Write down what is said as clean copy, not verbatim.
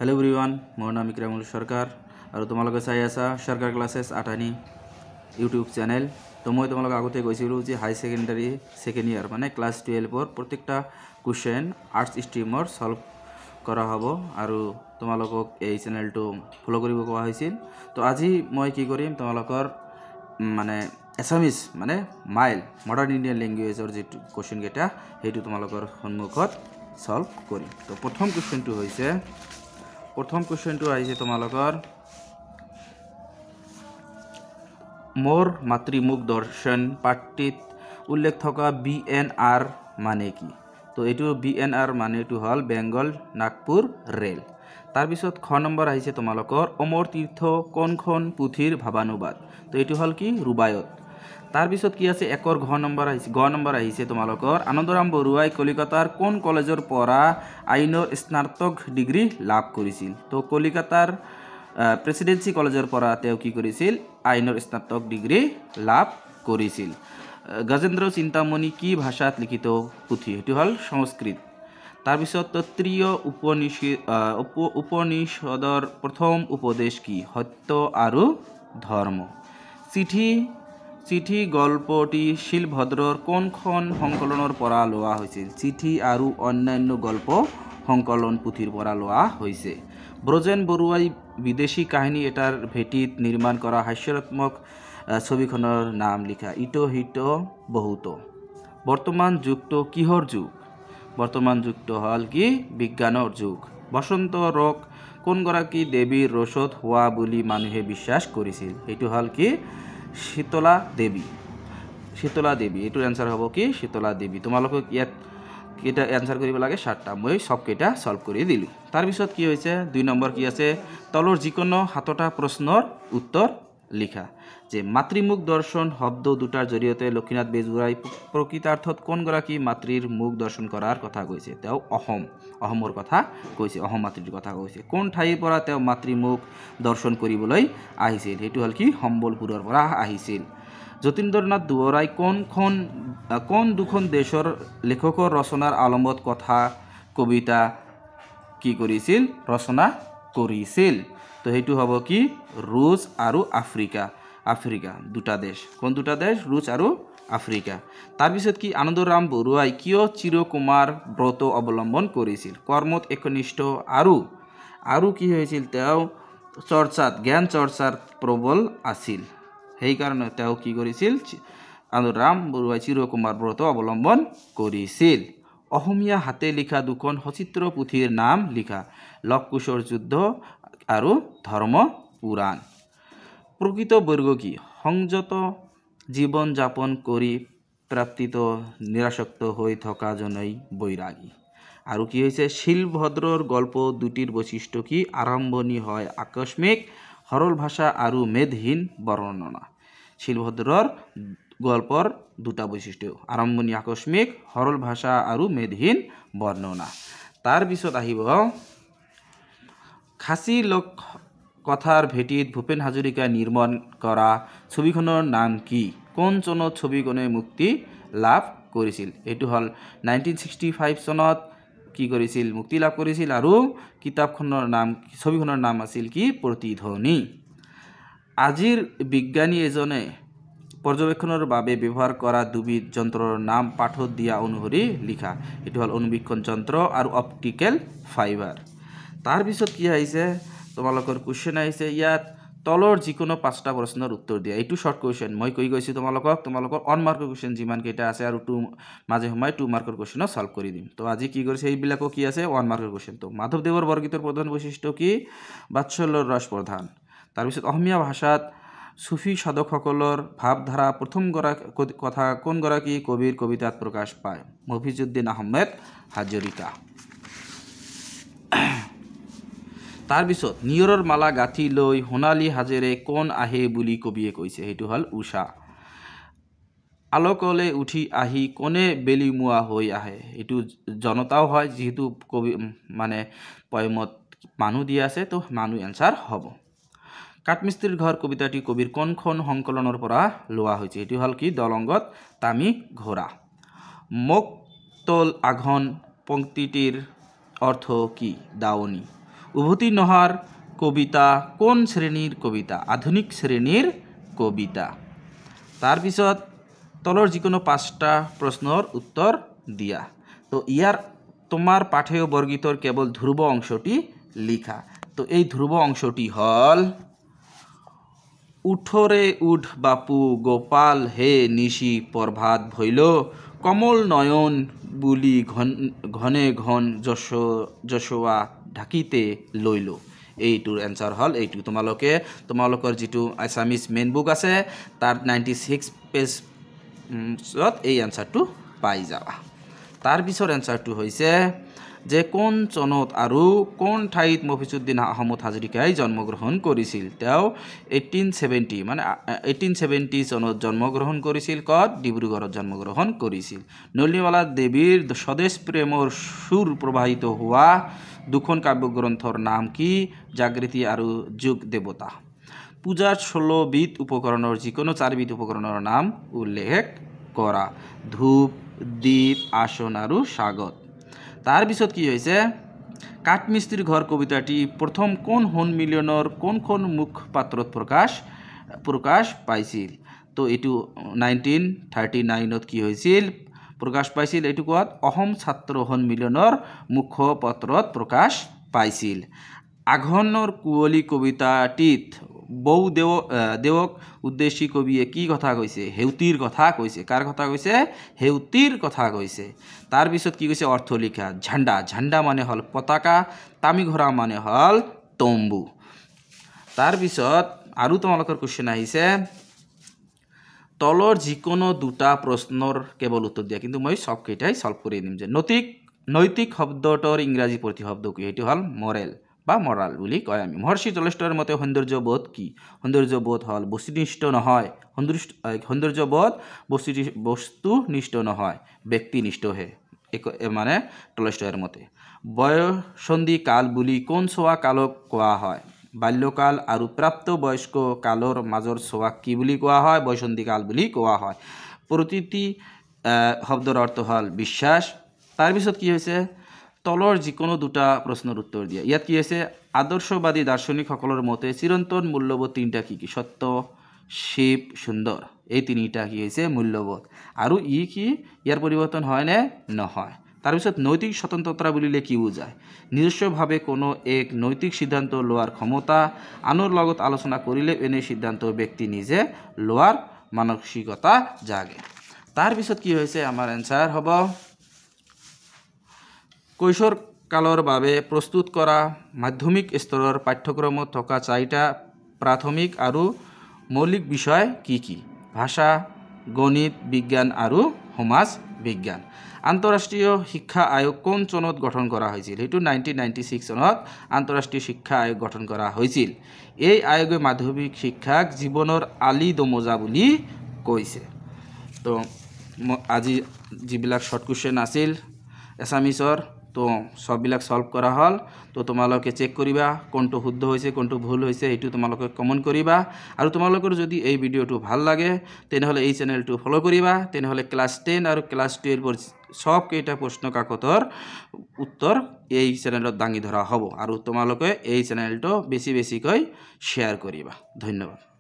Hello' everyone, মোৰ নাম ইকৰামুল সৰকাৰ আৰু তোমালোকে চাই আছা সৰকাৰ ক্লাছেছ আটানি ইউটিউব চেনেল। তো মই তোমালোকক আগতে কৈছিলোঁ যে হাই ছেকেণ্ডাৰী ছেকেণ্ড ইয়াৰ মানে ক্লাছ টুৱেলভৰ প্ৰত্যেকটা কুৱেশ্যন আৰ্টছ ষ্ট্ৰীমৰ ছল্ভ কৰা হ'ব আৰু তোমালোকক এই চেনেলটো ফ'ল' কৰিব কোৱা হৈছিল। তো আজি মই কি কৰিম, তোমালোকৰ মানে এছামিছ মানে মাইল মডাৰ্ণ ইণ্ডিয়ান লেংগুৱেজৰ যিটো কুৱেশ্যনকেইটা সেইটো তোমালোকৰ সন্মুখত ছল্ভ কৰিম। তো প্ৰথম কুৱেশ্যনটো হৈছে, প্ৰথম কুৱেশ্যনটো আহিছে তোমালোকৰ মোৰ মাতৃমুখ দৰ্শন পাঠটিত উল্লেখ থকা বি এন আৰ মানে কি? তো এইটো বি এন আৰ মানেটো হ'ল বেংগল নাগপুৰ ৰেল। তাৰপিছত খ নম্বৰ আহিছে তোমালোকৰ অমৰ তীৰ্থ কোনখন পুথিৰ ভাৱানুবাদ? তো এইটো হ'ল কি ৰুবায়ত। তাৰপিছত কি আছে, একৰ ঘ নম্বৰ আহিছে, গ নম্বৰ আহিছে তোমালোকৰ আনন্দৰাম বৰুৱাই কলিকতাৰ কোন কলেজৰ পৰা আইনৰ স্নাতক ডিগ্ৰী লাভ কৰিছিল? তো কলিকতাৰ প্ৰেচিডেঞ্চি কলেজৰ পৰা তেওঁ কি কৰিছিল, আইনৰ স্নাতক ডিগ্ৰী লাভ কৰিছিল। গজেন্দ্ৰ চিন্তামণি কি ভাষাত লিখিত পুথি? সেইটো হ'ল সংস্কৃত। তাৰপিছত তত্ত্বীয় উপনিষদৰ প্ৰথম উপদেশ কি? সত্য আৰু ধৰ্ম। চিঠি গল্পটি শিলভদ্ৰৰ কোনখন সংকলনৰ পৰা লোৱা হৈছিল? চিঠি আৰু অন্যান্য গল্প সংকলন পুথিৰ পৰা লোৱা হৈছে। ব্ৰজেন বৰুৱাই বিদেশী কাহিনী এটাৰ ভেটিত নিৰ্মাণ কৰা হাস্যৰাত্মক ছবিখনৰ নাম লিখা। ইটো হিটো বহুতো। বৰ্তমান যুগটো কিহৰ যুগ? বৰ্তমান যুগটো হ'ল কি বিজ্ঞানৰ যুগ। বসন্ত ৰোগ কোনগৰাকী দেৱীৰ ৰোষত হোৱা বুলি মানুহে বিশ্বাস কৰিছিল? সেইটো হ'ল কি শীতলা দেৱী। শীতলা দেৱী, এইটোৰ এনচাৰ হ'ব কি শীতলা দেৱী। তোমালোকক ইয়াত কেইটা এনচাৰ কৰিব লাগে? 7টা। মই চবকেইটা ছল্ভ কৰি দিলোঁ। তাৰপিছত কি হৈছে, 2 নম্বৰ কি আছে, তলৰ যিকোনো 7টা প্ৰশ্নৰ উত্তৰ লিখা। যে মাতৃমুখ দৰ্শন শব্দ দুটাৰ জৰিয়তে লক্ষ্মীনাথ বেজবৰুৱাই প্ৰকৃতাৰ্থত কোনগৰাকী মাতৃৰ মুখ দৰ্শন কৰাৰ কথা কৈছে? তেওঁ অসমৰ কথা কৈছে, অসম মাতৃৰ কথা কৈছে। কোন ঠাইৰ পৰা তেওঁ মাতৃমুখ দৰ্শন কৰিবলৈ আহিছিল? সেইটো হ'ল কি সম্বলপুৰৰ পৰা আহিছিল। যতীন্দ্ৰনাথ দুৱৰাই কোন দুখন দেশৰ লেখকৰ ৰচনাৰ আলমত কথা কবিতা কি কৰিছিল, ৰচনা কৰিছিল? তো সেইটো হ'ব কি ৰুছ আৰু আফ্ৰিকা। আফ্ৰিকা দুটা দেশ, কোন দুটা দেশ? ৰুছ আৰু আফ্ৰিকা। তাৰপিছত কি আনন্দৰাম বৰুৱাই কিয় চিৰকুমাৰ ব্ৰত অৱলম্বন কৰিছিল? কৰ্মত একনিষ্ঠ আৰু কি হৈছিল, তেওঁ চৰ্চাত জ্ঞান চৰ্চাত প্ৰবল আছিল, সেইকাৰণে তেওঁ কি কৰিছিল, আনন্দৰাম বৰুৱাই চিৰকুমাৰ ব্ৰত অৱলম্বন কৰিছিল। অসমীয়া হাতে লিখা দুখন সচিত্ৰ পুথিৰ নাম লিখা। লৱ-কুশৰ যুদ্ধ আৰু ধৰ্ম পুৰাণ। প্ৰকৃত বৰ্গ কি? সংযত জীৱন যাপন কৰি প্ৰাপ্তিত নিৰাসক্ত হৈ থকাজনেই বৈৰাগী। আৰু কি হৈছে, শিলভদ্ৰৰ গল্প দুটিৰ বৈশিষ্ট্য কি? আৰম্ভণি হয় আকস্মিক, সৰল ভাষা আৰু মেদহীন বৰ্ণনা। শিলভদ্ৰৰ গল্পৰ দুটা বৈশিষ্ট্য, আৰম্ভণি আকস্মিক, সৰল ভাষা আৰু মেদহীন বৰ্ণনা। তাৰপিছত আহিব খাচী লোক কথাৰ ভেটিত ভূপেন হাজৰিকাই নিৰ্মাণ কৰা ছবিখনৰ নাম কি? কোন চনত ছবিখনে মুক্তি লাভ কৰিছিল? এইটো হ'ল 1965 চনত কি কৰিছিল, মুক্তি লাভ কৰিছিল। আৰু কিতাপখনৰ নাম, ছবিখনৰ নাম আছিল কি প্ৰতিধ্বনি। আজিৰ বিজ্ঞানী এজনে পৰ্যবেক্ষণৰ বাবে ব্যৱহাৰ কৰা দুবিধ যন্ত্ৰৰ নাম পাঠত দিয়া অনুসৰি লিখা। এইটো হ'ল অনুবীক্ষণ যন্ত্ৰ আৰু অপ্টিকেল ফাইবাৰ। তাৰপিছত কি আহিছে, তোমালোকৰ কুৱেশ্যন আহিছে ইয়াত তলৰ যিকোনো 5টা প্ৰশ্নৰ উত্তৰ দিয়া। এইটো শ্বৰ্ট কুৱেশ্যন, মই কৈ গৈছোঁ তোমালোকক, তোমালোকৰ 1 মাৰ্কৰ কুৱেশ্যন যিমানকেইটা আছে আৰু মাজে সময়ে 2 মাৰ্কৰ কুৱেশ্যনো ছল্ভ কৰি দিম। তো আজি কি কৰিছে, এইবিলাকো কি আছে 1 মাৰ্কৰ কুৱেশ্যন। তো মাধৱদেৱৰ বৰগীতৰ প্ৰধান বৈশিষ্ট্য কি? বাৎসল্যৰ ৰস প্ৰধান। তাৰপিছত অসমীয়া ভাষাত চুফী সাধকসকলৰ ভাৱধাৰা প্ৰথম কথা কোনগৰাকী কবিৰ কবিতাত প্ৰকাশ পায়? মফিজুদ্দিন আহমেদ হাজৰিকা। তাৰপিছত নিয়ৰৰ মালা গাঁঠি লৈ সোণালী হাজেৰে কোন আহে বুলি কবিয়ে কৈছে? সেইটো হ'ল উষা। আলোকলে উঠি আহি কোনে বেলিমুৱা হৈ আহে? এইটো জনতাও হয়, যিহেতু কবি মানে পয়মত মানুহ দিয়া আছে, তো মানুহ এনচাৰ হ'ব। কাঠমিস্ত্ৰীৰ ঘৰ কবিতাটি কবিৰ কোনখন সংকলনৰ পৰা লোৱা হৈছে? এইটো হ'ল কি দলংগত তামি ঘোঁৰা। মোক তল আঘন পংক্তিটিৰ অৰ্থ কি? দাৱনী। উভতি নহাৰ কবিতা কোন শ্ৰেণীৰ কবিতা? আধুনিক শ্ৰেণীৰ কবিতা। তাৰপিছত তলৰ যিকোনো 5টা প্ৰশ্নৰ উত্তৰ দিয়া। তো ইয়াৰ তোমাৰ পাঠেয় বৰগীতৰ কেৱল ধ্ৰুৱ অংশটি লিখা। তো এই ধ্ৰুৱ অংশটি হ'ল উঠৰে উঠ বাপু গোপাল হে নিশি প্ৰভাত ভৈল, কমল নয়ন বুলি ঘন ঘনে ঘন যশ যশোৱা ঢাকিতে লৈল। এইটোৰ এনচাৰ হ'ল এইটো। তোমালোকে তোমালোকৰ যিটো আছামিজ মেইন বুক আছে তাৰ 96 পেজত এই এনচাৰটো পাই যাবা। তাৰপিছৰ এনচাৰটো হৈছে যে কোন চনত আৰু কোন ঠাইত মফিজুদ্দিন আহমদ হাজৰিকাই জন্মগ্ৰহণ কৰিছিল? তেওঁ 1870 মানে 1870 চনত জন্মগ্ৰহণ কৰিছিল। ক'ত? ডিব্ৰুগড়ত জন্মগ্ৰহণ কৰিছিল। নলিনীবালা দেৱীৰ স্বদেশ প্ৰেমৰ সুৰ প্ৰবাহিত হোৱা দুখন কাব্যগ্ৰন্থৰ নাম কি? জাগৃতি আৰু যুগ দেৱতা। পূজাৰ 16বিধ উপকৰণৰ যিকোনো 4বিধ উপকৰণৰ নাম উল্লেখ কৰা। ধূপ, দীপ, আসন আৰু স্বাগত। তাৰপিছত কি হৈছে? কাঠমিস্ত্ৰীৰ ঘৰ কবিতাটি প্ৰথম কোন সন্মিলনৰ কোনখন মুখপাত্ৰত প্ৰকাশ পাইছিল? তো এইটো 1939ত কি হৈছিল? প্ৰকাশ পাইছিল। এইটো ক'ত? অসম ছাত্ৰ সন্মিলনৰ মুখপত্ৰত প্ৰকাশ পাইছিল। আঘোণৰ কুঁৱলী কবিতাটিত বৌ দেৱক উদ্দেশ্যি কবিয়ে কি কথা কৈছে? সেউতীৰ কথা কৈছে। কাৰ কথা কৈছে? সেউতীৰ কথা কৈছে। তাৰপিছত কি কৈছে? অৰ্থ লিখা। ঝাণ্ডা, ঝাণ্ডা মানে হ'ল পতাকা, তামিঘৰা মানে হ'ল তম্বু। তাৰপিছত আৰু তোমালোকৰ কুৱেশ্যন আহিছে তলৰ যিকোনো দুটা প্ৰশ্নৰ কেৱল উত্তৰ দিয়া, কিন্তু মই চবকেইটাই চল্ভ কৰি দিম। যে নৈতিক শব্দটোৰ ইংৰাজী প্ৰতিশব্দ কি? সেইটো হ'ল মৰেল বা মৰাল বুলি কয় আমি। মহৰ্ষি টলষ্টয়ৰ মতে সৌন্দৰ্যবোধ কি? সৌন্দৰ্যবোধ হ'ল বস্তুনিষ্ঠ নহয়, সৌন্দৰ্যবোধ বস্তুনিষ্ঠ নহয়, ব্যক্তিনিষ্ঠহে, মানে টলষ্টয়ৰ মতে। বয়সন্ধি কাল বুলি কোন চোৱা কালক কোৱা হয়? বাল্যকাল আৰু প্ৰাপ্তবয়স্ক কালৰ মাজৰ চোৱাক কি বুলি কোৱা হয়? বয়সন্ধি কাল বুলি কোৱা হয়। প্ৰতীতি শব্দৰ অৰ্থ হ'ল বিশ্বাস। তাৰপিছত কি হৈছে? তলৰ যিকোনো দুটা প্ৰশ্নৰ উত্তৰ দিয়া। ইয়াত কি হৈছে? আদৰ্শবাদী দাৰ্শনিকসকলৰ মতে চিৰন্তন মূল্যবোধ তিনিটা কি কি? সত্য, শিৱ, সুন্দৰ। এই তিনিটা কি হৈছে? মূল্যবোধ। আৰু ই কি ইয়াৰ পৰিৱৰ্তন হয়নে? নহয়। তাৰপিছত নৈতিক স্বতন্ত্ৰতা বুলিলে কি বুজায়? নিজস্বভাৱে কোনো এক নৈতিক সিদ্ধান্ত লোৱাৰ ক্ষমতা, আনৰ লগত আলোচনা কৰিলে এনে সিদ্ধান্ত ব্যক্তি নিজে লোৱাৰ মানসিকতা জাগে। তাৰপিছত কি হৈছে? আমাৰ এনচাৰ হ'ব কৈশোৰ কালৰ বাবে প্ৰস্তুত কৰা মাধ্যমিক স্তৰৰ পাঠ্যক্ৰমত থকা 4টা প্ৰাথমিক আৰু মৌলিক বিষয় কি কি? ভাষা, গণিত, বিজ্ঞান আৰু সমাজ বিজ্ঞান। আন্তঃৰাষ্ট্ৰীয় শিক্ষা আয়োগ কোন চনত গঠন কৰা হৈছিল? সেইটো 1996 চনত আন্তঃৰাষ্ট্ৰীয় শিক্ষা আয়োগ গঠন কৰা হৈছিল। এই আয়োগে মাধ্যমিক শিক্ষাক জীৱনৰ আলি দমোজা বুলি কৈছে। তো আজি যিবিলাক শ্বৰ্ট কুৱেশ্যন আছিল এছামিছৰ, তো চববিলাক ছল্ভ কৰা হ'ল। তো তোমালোকে চেক কৰিবা কোনটো শুদ্ধ হৈছে কোনটো ভুল হৈছে, সেইটো তোমালোকে কমেণ্ট কৰিবা। আৰু তোমালোকৰ যদি এই ভিডিঅ'টো ভাল লাগে তেনেহ'লে এই চেনেলটো ফ'ল' কৰিবা। তেনেহ'লে ক্লাছ 10 আৰু ক্লাছ 12ৰ চবকেইটা প্ৰশ্ন কাকতৰ উত্তৰ এই চেনেলত দাঙি ধৰা হ'ব। আৰু তোমালোকে এই চেনেলটো বেছি বেছিকৈ শ্বেয়াৰ কৰিবা। ধন্যবাদ।